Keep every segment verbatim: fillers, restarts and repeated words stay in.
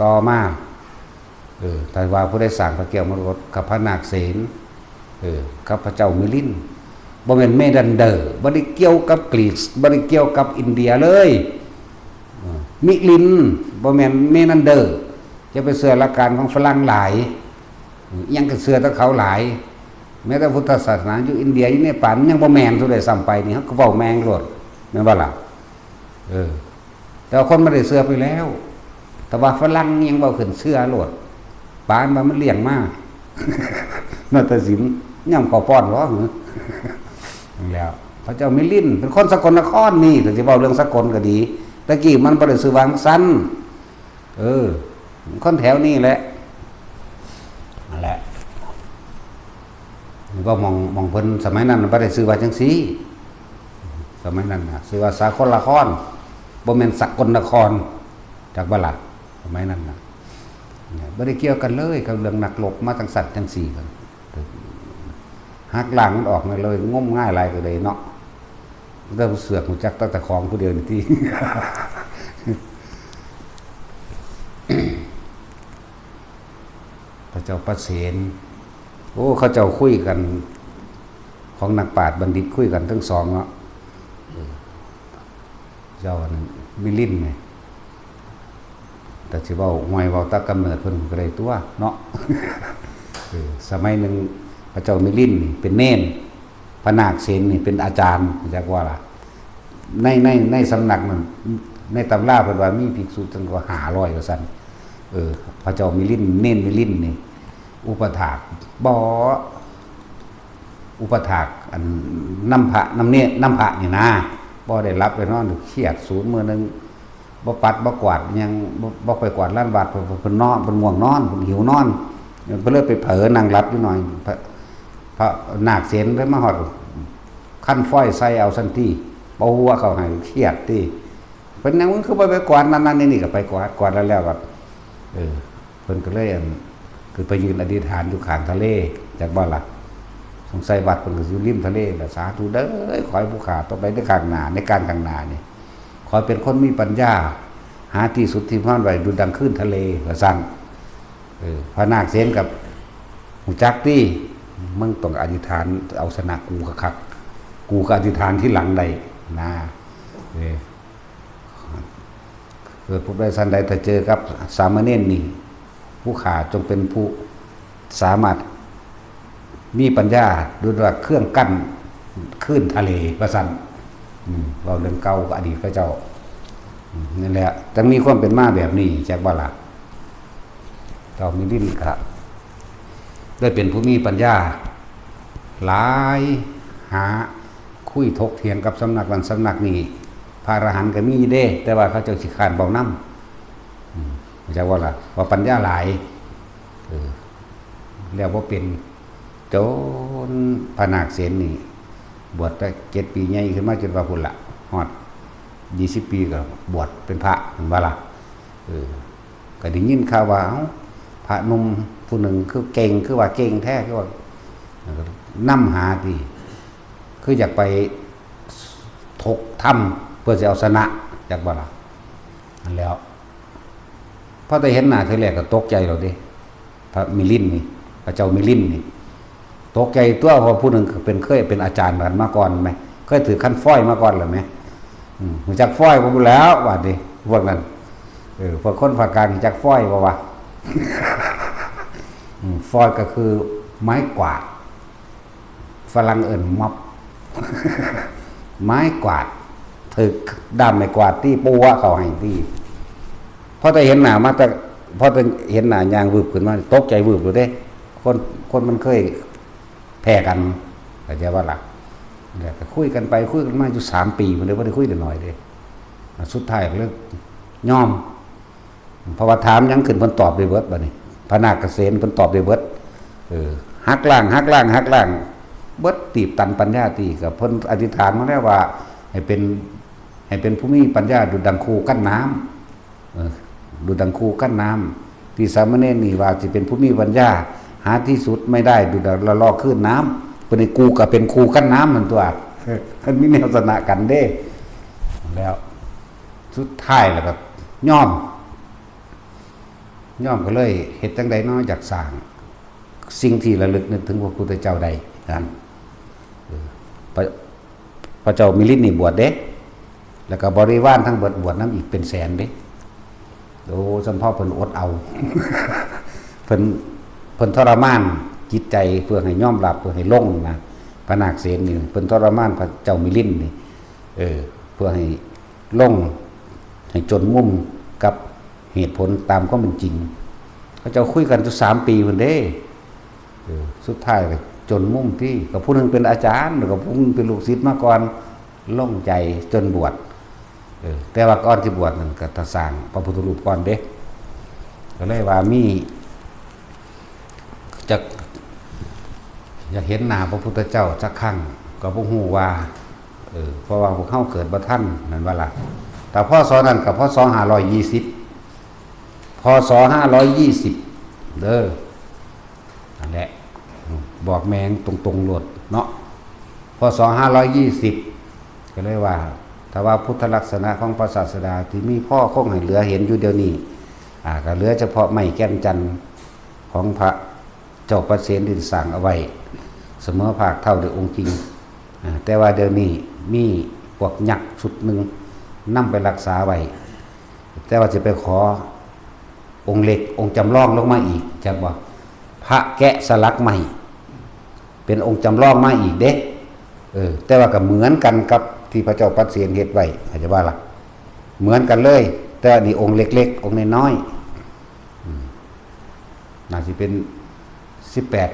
ต่อมา เออ แต่ว่าผู้ได้สร้างพระแก้วมรกตกับพระนาคเสน เออ กับพระเจ้ามิลิน บ่แม่นเมนันเดอร์ บ่ได้เกี่ยวกับกรีก บ่ได้เกี่ยวกับอินเดียเลย เออ มิลิน บ่แม่นเมนันเดอร์ อย่าไปเชื่อหลักการของฝรั่งหลาย เออ อิหยังก็เชื่อแต่เขาหลาย แม้แต่พุทธศาสนาอยู่อินเดีย อยู่เนปาล มันยังบ่แม่นซะด้วยซ้ำไป นี่ เขาก็เว้าแม่งโลด แม่นบ่ล่ะ เออ แต่ว่าคนบ่ได้เชื่อไปแล้ว แต่ว่าฝรั่งยังเว้าขึ้นเชื่อโลด ปานว่ามันเลี้ยงมา นาฏศิลป์ ย่ำข้าวป้อนบ่ หรือ นั่นแหล้ว พระเจ้ามิลิน เป็นคนสกลนครนี่ ถ้าสิเว้าเรื่องสกลก็ดี ตะกี้มันบ่ได้ชื่อว่าจั่งซั้น เออ คนแถวนี้แหละ นั่นแหละ ก็มอง มองเพิ่นสมัยนั้นมันบ่ได้ชื่อว่าจั่งซี้ สมัยนั้นน่ะ ชื่อว่าสากลนคร บ่แม่นสกลนคร จักบ่ล่ะ สมัยนั้นน่ะ เนี่ย บ่ได้เกี่ยวกันเลยกับเรื่องนักรบมาจั่งซั้นจั่งซี้กัน หักล้างมันออกมาเลย งมงายหลายก็เลยเนาะ แต่เสือกรู้จักแต่เจ้าของผู้เดียวนี่ติ พระเจ้าประเสน โอ้ เขาเจ้าคุยกัน ของนักปราชญ์บัณฑิตคุยกันทั้งสองเนาะ เออ เจ้าอันมิลินเนี่ย แต่สิเว้า ห่วยเว้าแตะกำเนิดเพิ่นก็ได้ตัวเนาะ เออ สมัยหนึ่งพระเจ้ามิลินนี่เป็นเณร พระนาคเสนนี่เป็นอาจารย์ จักว่าล่ะ ใน ใน ในสำนักนั้น ในตำราเพิ่นว่ามีภิกษุตั้งกว่าห้าร้อยว่าซั่น เออ พระเจ้ามิลิน เณรมิลินนี่ อุปถาก บ่ อุปถาก อันนำพระ นำเณร นำพระนี่นะ บ่ได้หลับได้นอน เครียดสูน มื้อหนึ่ง บ่ปัดบ่กวาดหยัง บ่ บ่ไปกวาดลานวัด เพิ่น เพิ่นนอน เพิ่นง่วงนอน เพิ่นหิวนอน เพิ่นเลยไปเผลอนั่งหลับอยู่หน่อย พระ พระนาคเสนเลยมาฮอด คันฟอยใส่เอาซั่นติ บ่ฮู้ว่าเขาให้เครียดติ เป็นหยังมึงคือบ่ไปกวาดนั่นนั่นนี่นี่ ก็ไปกวาด กวาดแล้วแล้วก็ เออ เพิ่นก็เลย อัน คือไปยืนอธิษฐานอยู่ข้างทะเล จักบ่ล่ะ สงสัยวัดเพิ่นก็อยู่ริมทะเลล่ะ สาธุเด้อ ขอให้ผู้ข้าต่อไปในข้างหน้า ในการข้างหน้านี่ ขอให้เป็นคนมีปัญญา หาที่สุดที่พอนไว้ดุจดังคลื่นทะเล ว่าซั่น เออ พระนาคเสนกับ ฮู้จักติ มึงต้องอธิษฐานเอาชนะกูคักๆ กูก็อธิษฐานทีหลังได้นะ เออ เกิดพบได้สันใด ถ้าเจอกับสามเณรนี่ ผู้ข้าจงเป็นผู้สามารถมีปัญญาดุจว่าเครื่องกั้นคลื่นทะเล ว่าซั่น อืม เว้าเรื่องเก่ากับอดีตเขาเจ้า อืม นั่นแหละ จั่งมีความเป็นมาแบบนี้ จักบ่ล่ะ เจ้ามิลินก็ได้เป็นผู้มีปัญญา หลาย หาคุยถกเถียงกับสำนักนั้นสำนักนี้ พระอรหันต์ก็มีอยู่เด้ แต่ว่าเขาเจ้าขี้คร้านเว้านำ อืม จักว่าล่ะ ว่าปัญญาหลาย เออ แล้วบ่เป็น จนพระนาคเสนนี่ บวชได้เจ็ดปี ใหญ่ขึ้นมาจนว่าพุ้นละ ฮอดยี่สิบปีก็บวชเป็นพระ แม่นบ่ล่ะ เออ ก็ได้ยินข่าวว่า เอ้า พระหนุ่มผู้หนึ่งคือเก่ง คือว่าเก่งแท้ คือว่านำหาติ คืออยากไปถกธรรมเพื่อสิเอาชนะ จักบ่ล่ะ นั่นแหล้ว พอแต่เห็นหน้าเทื่อแรกก็ตกใจแล้วเด้ พระมิลินนี่ พระเจ้ามิลินนี่ ตกใจตั๊ว เพราะผู้หนึ่งเป็น เคยเป็นอาจารย์กันมาก่อนแหม เคยถือคันฟอยมาก่อนแล้วแหม อืม ฮู้จักฟอยบ่พู้นแหล้ว ว่าติ พวกนั้น เออ พวกคนภาคกลางฮู้จักฟอยบ่วะ อืม ฟอยก็คือไม้กวาด ฝรั่งเอิ้นม็อบ ไม้กวาด ถืกด้ามไม้กวาดตีปัวเขาให้ตี พอแต่เห็นหน้ามาแต่ พอแต่เห็นหน้าย่างวืบขึ้นมา ตกใจวืบเลยเด้ คน คนมันเคยแพ้กัน เข้าใจบ่ล่ะ แล้วก็คุยกันไปคุยกันมาอยู่สามปี มันเลยบ่ได้คุยได้น้อยเด้ สุดท้ายก็เลยยอม เพราะว่าถามหยังขึ้นเพิ่นตอบได้เบิดบัดนี้ พระนาคเสนเพิ่นตอบได้เบิด เออ หักล้าง หักล้าง หักล้าง เบิดตีบตันปัญญาติ ก็เพิ่นอธิษฐานมาแล้วว่า ให้เป็น ให้เป็นผู้มีปัญญาดุจดังคูกั้นน้ำ เออ ดุจดังคูกั้นน้ำ ที่สามเณรนี่ว่าสิเป็นผู้มีปัญญา หาที่สุดไม่ได้ ดุจดังละลอกคลื่นน้ำ เพิ่นนี่กูก็เป็นคูกั้นน้ำนั่นตั๊ว เออ มันมีแนวชนะกันเด้ แล้ว สุดท้ายแล้วก็ยอม ย่อมก็เลยเฮ็ดจั่งใดเนาะ อยากสร้างสิ่งที่ระลึกนึกถึงพระพุทธเจ้าได้นั่น เออ พระ พระเจ้ามิลินนี่บวชเด้ แล้วก็บริวารทั้งเบิดบวชนำอีกเป็นแสนเด้ โอ้ สำเพาเพิ่นอดเอา เพิ่น เพิ่นทรมานจิตใจเพื่อให้ยอมรับ เพื่อให้ลงนะ พระนาคเสนนี่ เพิ่นทรมานพระเจ้ามิลินนี่ เออ เพื่อให้ลง ให้จนมุมกับเหตุผลตามความเป็นจริง เขาเจ้าคุยกันอยู่สามปีพุ้นเด้ เออ สุดท้ายก็จนมุมติ ก็ผู้หนึ่งเป็นอาจารย์ แล้วก็ผู้หนึ่งเป็นลูกศิษย์มาก่อน ลงใจจนบวช เออ แต่ว่าก่อนสิบวชนั่นก็ต้องสร้างพระพุทธรูปก่อนเด้ ก็เลยว่ามี จัก อยากเห็นหน้าพระพุทธเจ้าสักครั้ง ก็บ่ฮู้ว่า เออ เพราะว่าพวกเฮาเกิดบ่ทัน แม่นบ่ล่ะ แต่ พ.ศ. นั้นก็ พ.ศ. ห้าร้อยยี่สิบ พ.ศ. ห้าร้อยยี่สิบ เด้อ นั่นแหละ บอกแม่งตรงๆโลดเนาะ พ.ศ. ห้าร้อยยี่สิบ ก็เลยว่า ถ้าว่าพุทธลักษณะของพระศาสดาที่มีพอคงให้เหลือเห็นอยู่เดี๋ยวนี้ อ่า ก็เหลือเฉพาะไม้แก่นจันทน์ของพระเจ้าประเสนที่สร้างเอาไว้ เสมอภาคเท่าเดียวองค์จริง อ่า แต่ว่าเดี๋ยวนี้มีพวกยักษ์ชุดหนึ่งนำไปรักษาไว้ แต่ว่าสิไปขอองค์เล็กองค์จำลองลงมาอีก จักบ่ พระแกะสลักใหม่ เป็นองค์จำลองมาอีกเด้ เออ แต่ว่าก็เหมือนกันกับที่พระเจ้าประเสนเฮ็ดไว้ เข้าใจบ่ล่ะ เหมือนกันเลย แต่อันนี้องค์เล็กๆ องค์น้อยๆ อืม น่าสิเป็นสิบแปด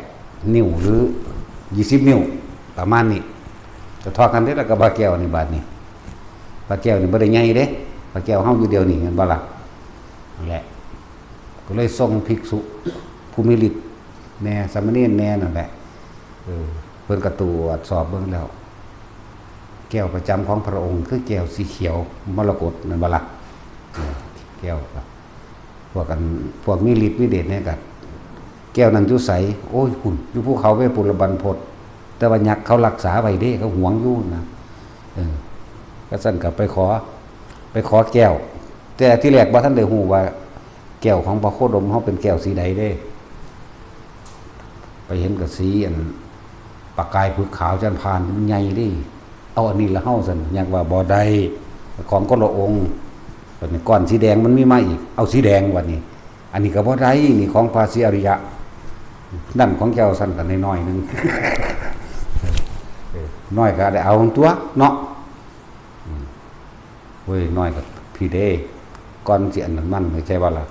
นิ้วหรือยี่สิบนิ้ว ประมาณนี้ ก็เท่ากันเด้ แล้วก็พระแก้วนี่ บาดนี้ พระแก้วนี่บ่ได้ใหญ่เด้ พระแก้วเฮาอยู่เดี๋ยวนี้ แม่นบ่ล่ะ นั่นแหละ ก็เลยส่งภิกษุผู้มีฤทธิ์แหน่ สามเณรแหน่นั่นแหละ เออ เพิ่นก็ตรวจสอบเบิ่งแล้ว แก้วประจำของพระองค์คือแก้วสีเขียวมรกต แม่นบ่ล่ะ เออ แก้วก็ พวกอัน พวกมีฤทธิ์มีเดชเนี่ยก็ แก้วนั้นอยู่ไส โอ้ย พุ้น อยู่ภูเขาเวปุลบรรพต แต่ว่ายักษ์เขารักษาไว้เด้ เขาหวงอยู่นะ เออ ก็ซั่นก็ไปขอ ไปขอแก้ว แต่ที่แรกบ่ทันได้ฮู้ว่า แก้วของพระโคดมเฮาเป็นแก้วสีใดเด้ ไปเห็นก็สีอัน ประกายผึกขาวจันทร์พาน มันใหญ่เด้ เอาอันนี้ละเฮาซั่น ยักษ์ว่าบ่ได้ ของคนละองค์ บัดนี้ก้อนสีแดงมันมีมาอีก เอาสีแดงบัดนี้ อันนี้ก็บ่ได้ นี่ของพระศรีอริยะ นั่นของเจ้าซั่นก็น้อยๆหนึ่ง เออ น้อยก็ได้เอาตัวเนาะ อืม เว้ย น้อยก็พี่เด้ ก่อนสิอันนั้นมัน เข้าใจบ่ล่ะ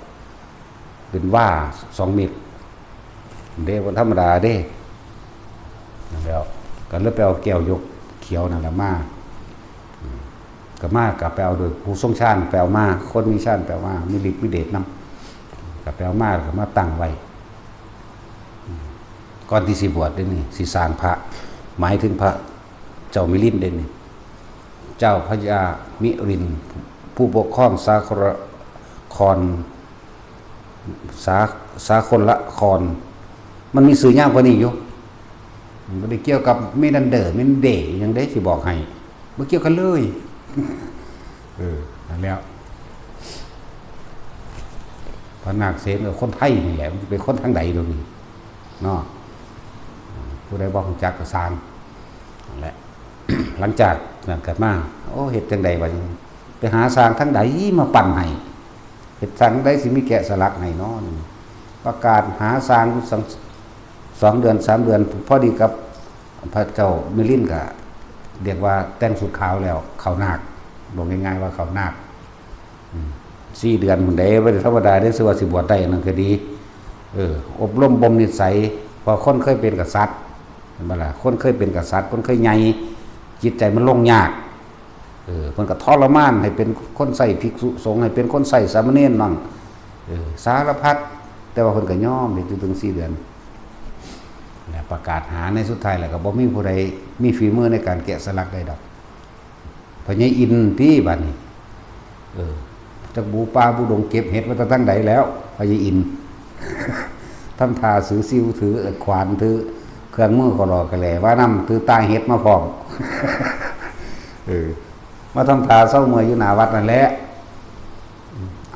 เป็นว่าสองเมตรเด้ บ่ธรรมดาเด้ นั่นแหล้ว ก็เลยไปเอาแก้วยกเขียวนั่นแหละมา อืม ก็มา ก็ไปเอาโดยผู้ทรงฌานไปเอามา คนมีฌานไปเอามา มีฤทธิ์มีเดชนำ ก็ไปเอามา ก็มาตั้งไว้ อืม ก่อนที่สิบวชเด้นี่ สิสร้างพระ หมายถึงพระเจ้ามิลินเด้นี่ เจ้าพญามิรินทร์ ผู้ปกครองสาครคร สา สาครละคร มันมีชื่อยาวกว่านี้อยู่ มันบ่ได้เกี่ยวกับเมนันเดอร์ เมนันเดย์หยังเด้ สิบอกให้ บ่เกี่ยวกันเลย เออ นั่นแหล้ว พระนาคเสนก็คนไทยนี่แหละ มันสิเป็นคนทางใดดอกนี่ เนาะ ผู้ใดบ่รู้จักก็ซ่าง นั่นแหละ หลังจากนั้นก็มา โอ้ เฮ็ดจั่งใดวะ ไปหาซ่างทางใดมาปั้นให้ เฮ็ดซ่างใดสิมีแกะสลักให้เนาะ ประกาศหาซ่างอยู่สอง สองเดือน สามเดือน พอดีกับพระเจ้ามิลินก็เรียกว่าแต่งชุดขาวแล้ว เข้านาค บอกง่ายๆว่าเข้านาค อืม สี่เดือนพุ้นเด้ บ่ได้ธรรมดาเด้ ซื่อว่าสิบวชได้นั่นก็ดี เออ อบรมบ่มนิสัย เพราะคนเคยเป็นกษัตริย์ เห็นบ่ล่ะ คนเคยเป็นกษัตริย์ คนเคยใหญ่ จิตใจมันลงยาก เออ เพิ่นก็ทรมานให้เป็นคนใช้ภิกษุสงฆ์ ให้เป็นคนใช้สามเณรมั่ง เออ สารพัด แต่ว่าเพิ่นก็ยอมเฮ็ดอยู่ถึงสี่เดือน และประกาศหาในสุดท้ายแล้วก็บ่มีผู้ใดมีฝีมือในการแกะสลักได้ดอก พญาอินทร์ติบัดนี้ เออ จักบูป่าบูดงเก็บเห็ดมาแต่ทางใดแล้ว พญาอินทร์ ทำท่าถือซิวถือขวานถือเครื่องมือก็รอกระแหล่ว่านำ ถือตาเห็ดมาพร้อม เออ มาทำท่าเซาเมื่อยอยู่หน้าวัดนั่นแหละ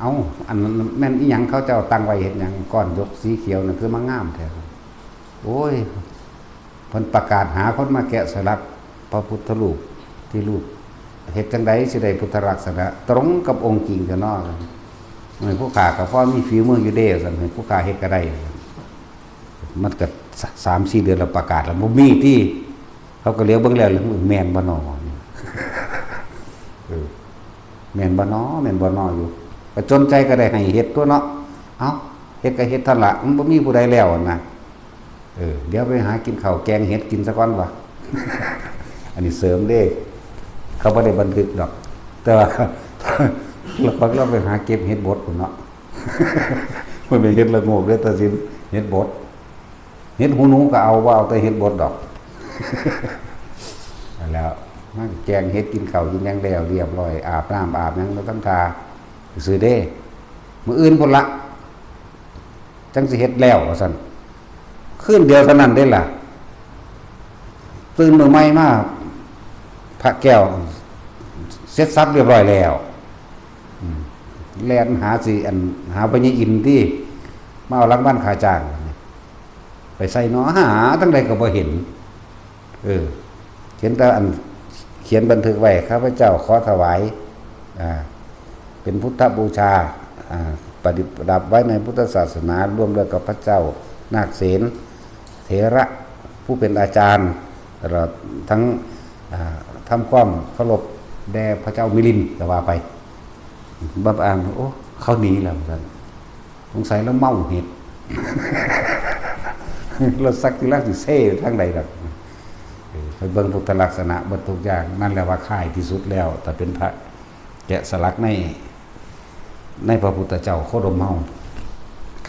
เอ้า อันนั้นแม่นอีหยัง เขาเจ้าตั้งไว้เฮ็ดหยัง ก้อนหยกสีเขียวนั่นคือมางามแท้ โอ้ย เพิ่นประกาศหาคนมาแกะสลักพระพุทธรูป ที่รูปเฮ็ดจั่งใดสิได้พุทธลักษณะตรงกับองค์จริงแท้น้อ ให้ผู้ข้าก็พอมีฝีมืออยู่เด้ ซั่น ให้ผู้ข้าเฮ็ดก็ได้ มันก็สามสี่เดือนแล้วประกาศแล้ว บ่มีติ เขาก็เหลียวเบิ่งแล้ว แม่นบ่น้อ เออ แม่นบ่น้อ แม่นบ่น้ออยู่ ก็จนใจก็ได้ให้เฮ็ดตั๊วเนาะ เอ้า เฮ็ดก็เฮ็ดเท่านั้นละ มันบ่มีผู้ใดแล้วนะ เออ เดี๋ยวไปหากินข้าวแกงเห็ดกินซะก่อนวะ อันนี้เสริมเด้ เขาบ่ได้บันทึกดอก แต่ว่า เราไปหาเก็บเห็ดบดพุ้นเนาะ มันเป็นเห็ดละโงกเด้อ ตาสิน เห็ดบด เห็ดหูหนูก็เอา บ่เอาแต่เห็ดบดดอก แล้วมาแกงเห็ดกินข้าวกินหยังแล้วเรียบร้อย อาบน้ำอาบหยังแล้วทำท่าซื่อเด้ มื้ออื่นพุ้นละ จั่งสิเฮ็ดแล้ว ว่าซั่น คืนเดียวเท่านั้นเด้ล่ะ ตื่นมื้อใหม่มา พระแก้วเสร็จสรรพเรียบร้อยแล้ว อืม แล่นหาสิ อัน หาพญาอินทร์ติ มาเอารางวัลค่าจ้าง ไปไสน้อ หาทางใดก็บ่เห็น เออ เห็นแต่อันเขียนบันทึกไว้ ข้าพเจ้าขอถวาย อ่า เป็นพุทธบูชา อ่า ประดิษฐประดับไว้ในพุทธศาสนา ร่วมด้วยกับพระเจ้านาคเสน เถระผู้เป็นอาจารย์ ตลอดทั้ง อ่า ทำความเคารพแด่พระเจ้ามิลิน ก็ว่าไป บัดอ่าน โอ้ เขาหนีแล้ว ว่าซั่น สงสัยแล้วเมาเห็ด เราสักทีละสิเซ่ทางใดดอก เออ ไปเบิ่งพุทธลักษณะเบิดทุกอย่าง นั่นแหละว่าคล้ายที่สุดแล้ว แต่เป็นพระแกะสลักใน ในพระพุทธเจ้าโคดมเฮา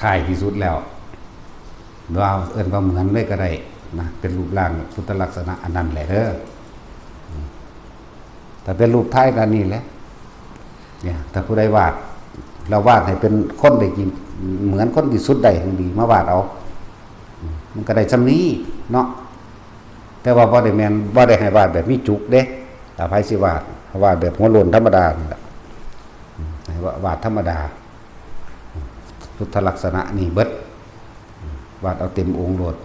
คล้ายที่สุดแล้ว ว่าเอิ้นว่าเหมือนเลยก็ได้นะ เป็นรูปร่างพุทธลักษณะอันนั้นแหละเด้อ แต่เป็นรูปไทยก็นี่แหละ เนี่ย ถ้าผู้ใดวาด เราวาดให้เป็นคนได้กิน เหมือนคนที่สุดได้ทั้งดี มาวาดเอา มันก็ได้ส่ำนี้เนาะ แต่ว่าบ่ได้แม่น บ่ได้ให้วาดแบบมีจุกเด้ ถ้าไผสิวาด วาดแบบหัวโล้นธรรมดานี่ล่ะ ให้วาดธรรมดา พุทธลักษณะนี่เบิด วาดเอาเต็มองค์โลด